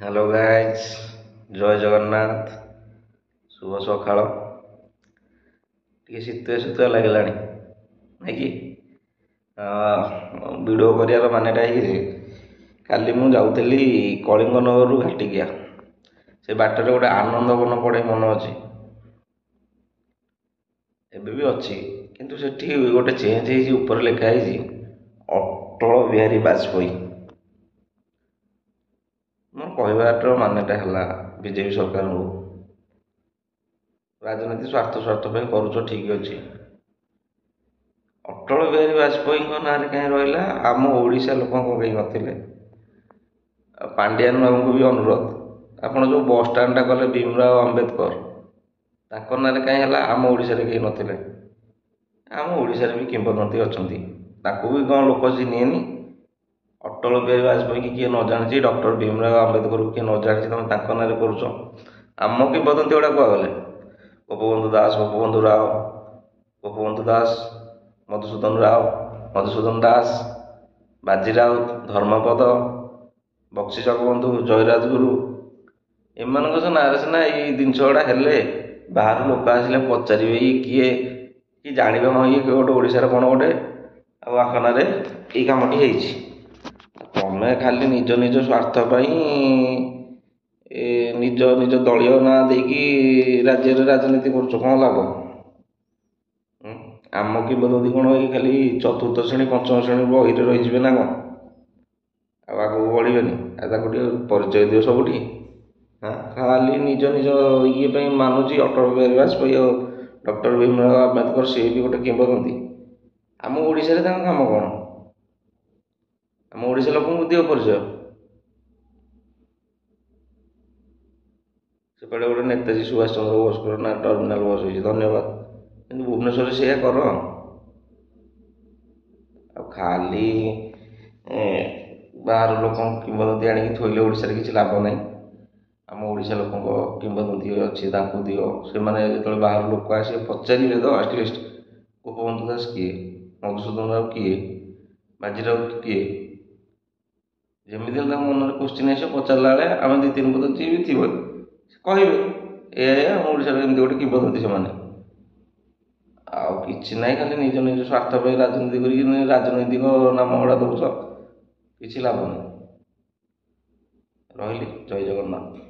Hello guys, ଜୟ ଜଗନ୍ନାଥ। ଶୁଭ ସକାଳ। ଟିକେ ଶୀତୁଆ ଶୀତୁଆ ଲାଗିଲାଣି ନାଇଁ କି? ଭିଡ଼ିଓ କରିବାର ମାନେଟା ହେଇଛି, କାଲି ମୁଁ ଯାଉଥିଲି କଳିଙ୍ଗନଗରରୁ ଘାଟିକିଆ। ସେ ବାଟରେ ଗୋଟେ ଆନନ୍ଦବନ ପଡ଼େ, ମନେ ଅଛି? ଏବେ ବି ଅଛି, କିନ୍ତୁ ସେଠି ଗୋଟେ ଚେଞ୍ଜ ହେଇଛି। ଉପରେ ଲେଖା ହେଇଛି ଅଟଳ ବିହାରୀ ବାଜପେୟୀ। ମୋର କହିବାର ମାନେଟା ହେଲା, ବିଜେପି ସରକାରଙ୍କୁ, ରାଜନୀତି ସ୍ୱାର୍ଥ ସ୍ୱାର୍ଥ ପାଇଁ କରୁଛ, ଠିକ୍ ଅଛି। ଅଟଳ ବିହାରୀ ବାଜପେୟୀଙ୍କ ନାଁରେ କାହିଁ ରହିଲା? ଆମ ଓଡ଼ିଶା ଲୋକଙ୍କ କେହି ନଥିଲେ? ଆଉ ପାଣ୍ଡିଆନ ବାବୁଙ୍କୁ ବି ଅନୁରୋଧ, ଆପଣ ଯେଉଁ ବସ୍ ଷ୍ଟାଣ୍ଡଟା କଲେ ଭୀମରାଓ ଆମ୍ବେଦକର, ତାଙ୍କ ନାଁରେ କାହିଁ ହେଲା? ଆମ ଓଡ଼ିଶାରେ କେହି ନଥିଲେ? ଆମ ଓଡ଼ିଶାରେ ବି କିମ୍ବଦନ୍ତୀ ଅଛନ୍ତି, ତାଙ୍କୁ ବି କ'ଣ ଲୋକ ଚିହ୍ନିବେନି? ଅଟଳ ବିହାରୀ ବାଜପେୟୀକି କିଏ ନ ଜାଣିଛି? ଡକ୍ଟର ଭୀମରାଓ ଆମ୍ବେଦକରକୁ କିଏ ନ ଜାଣିଛି? ତୁମେ ତାଙ୍କ ନାଁରେ କରୁଛ, ଆମ କିମ୍ବଦନ୍ତୀ ଗୁଡ଼ା କୁଆଗଲେ? ଗୋପବନ୍ଧୁ ଦାସ, ଗୋପବନ୍ଧୁ ରାଓ, ଗୋପବନ୍ଧୁ ଦାସ, ମଧୁସୂଦନ ରାଓ, ମଧୁସୂଦନ ଦାସ, ବାଜି ରାଉତ, ଧର୍ମପଦ, ବକ୍ସି ଜଗବନ୍ଧୁ, ଜୟରାଜଗୁରୁ, ଏମାନଙ୍କ ନାଁରେ ସିନା ଏଇ ଜିନିଷ ଗୁଡ଼ା ହେଲେ ବାହାରୁ ଲୋକ ଆସିଲେ ପଚାରିବେ ଇଏ କିଏ, କି ଜାଣିବେ ହଁ ଇଏ ଗୋଟେ ଓଡ଼ିଶାର କ'ଣ ଗୋଟେ, ଆଉ ଆଙ୍କ ନାଁରେ ଏଇ କାମଟି ହେଇଛି। ତମେ ଖାଲି ନିଜ ନିଜ ସ୍ୱାର୍ଥ ପାଇଁ ଏ ନିଜ ନିଜ ଦଳୀୟ ନାଁ ଦେଇକି ରାଜ୍ୟରେ ରାଜନୀତି କରୁଛ, କ'ଣ ଲାଭ? ଆମ କିମ୍ବଦନ୍ତୀ କ'ଣ ଏଇ ଖାଲି ଚତୁର୍ଥ ଶ୍ରେଣୀ ପଞ୍ଚମ ଶ୍ରେଣୀ ବହିରେ ରହିଯିବେ ନା କ'ଣ? ଆଉ ଆଗକୁ ବଢ଼ିବେନି? ଆଉ ତାଙ୍କୁ ଟିକେ ପରିଚୟ ଦିଅ ସବୁଠି। ହଁ, ଖାଲି ନିଜ ନିଜ ଇଏ ପାଇଁ। ମାନୁଛି, ଅଟଳ ବିହାରୀ ବାଜପେୟୀ ଆଉ ଡକ୍ଟର ଭୀମରାଓ ଆମ୍ବେଦକର, ସିଏ ବି ଗୋଟେ କିମ୍ବଦନ୍ତୀ। ଆମ ଓଡ଼ିଶାରେ ତାଙ୍କ କାମ କ'ଣ? ଆମ ଓଡ଼ିଶା ଲୋକଙ୍କୁ ଦିଅ ପରିଚୟ। ସେପଟେ ଗୋଟେ ନେତାଜୀ ସୁଭାଷ ଚନ୍ଦ୍ର ବୋଷଙ୍କର ନା ଟର୍ମିନାଲ ବସ୍ ହେଇଛି, ଧନ୍ୟବାଦ। କିନ୍ତୁ ଭୁବନେଶ୍ୱରରେ ସେଇଆ କର। ଆଉ ଖାଲି ବାହାର ଲୋକଙ୍କ କିମ୍ବଦନ୍ତୀ ଆଣିକି ଥୋଇଲେ ଓଡ଼ିଶାରେ କିଛି ଲାଭ ନାହିଁ। ଆମ ଓଡ଼ିଶା ଲୋକଙ୍କ କିମ୍ବଦନ୍ତୀ ଅଛି, ତାଙ୍କୁ ଦିଅ। ସେମାନେ ଯେତେବେଳେ ବାହାରୁ ଲୋକ ଆସିବେ ପଚାରିବେ ତ ଆଟଲିଷ୍ଟ ଗୋପବନ୍ଧୁ ଦାସ କିଏ, ମଧୁସୂଦନ ରାଉ କିଏ, ବାଜି ରାଉତ କିଏ, ଯେମିତି ହେଲେ ତାଙ୍କ ମନରେ କୋଶ୍ଚିନ୍ ଆସିବ। ପଚାରିଲା ବେଳେ ଆମେ ଦୁଇ ତିନି ପଦ ଯିଏ ବି ଥିବ ସେ କହିବେ ଏଇଆ ଏଇଆ, ଆମ ଓଡ଼ିଶାରେ ଏମିତି ଗୋଟେ କିମ୍ବଦନ୍ତୀ ସେମାନେ। ଆଉ କିଛି ନାହିଁ, ଖାଲି ନିଜ ନିଜ ସ୍ୱାର୍ଥ ପାଇଁ ରାଜନୀତି କରିକି ରାଜନୈତିକ ନାମ ଗୁଡ଼ା ଦେଉଛ, କିଛି ଲାଭ ନାହିଁ। ରହିଲି, ଜୟ ଜଗନ୍ନାଥ।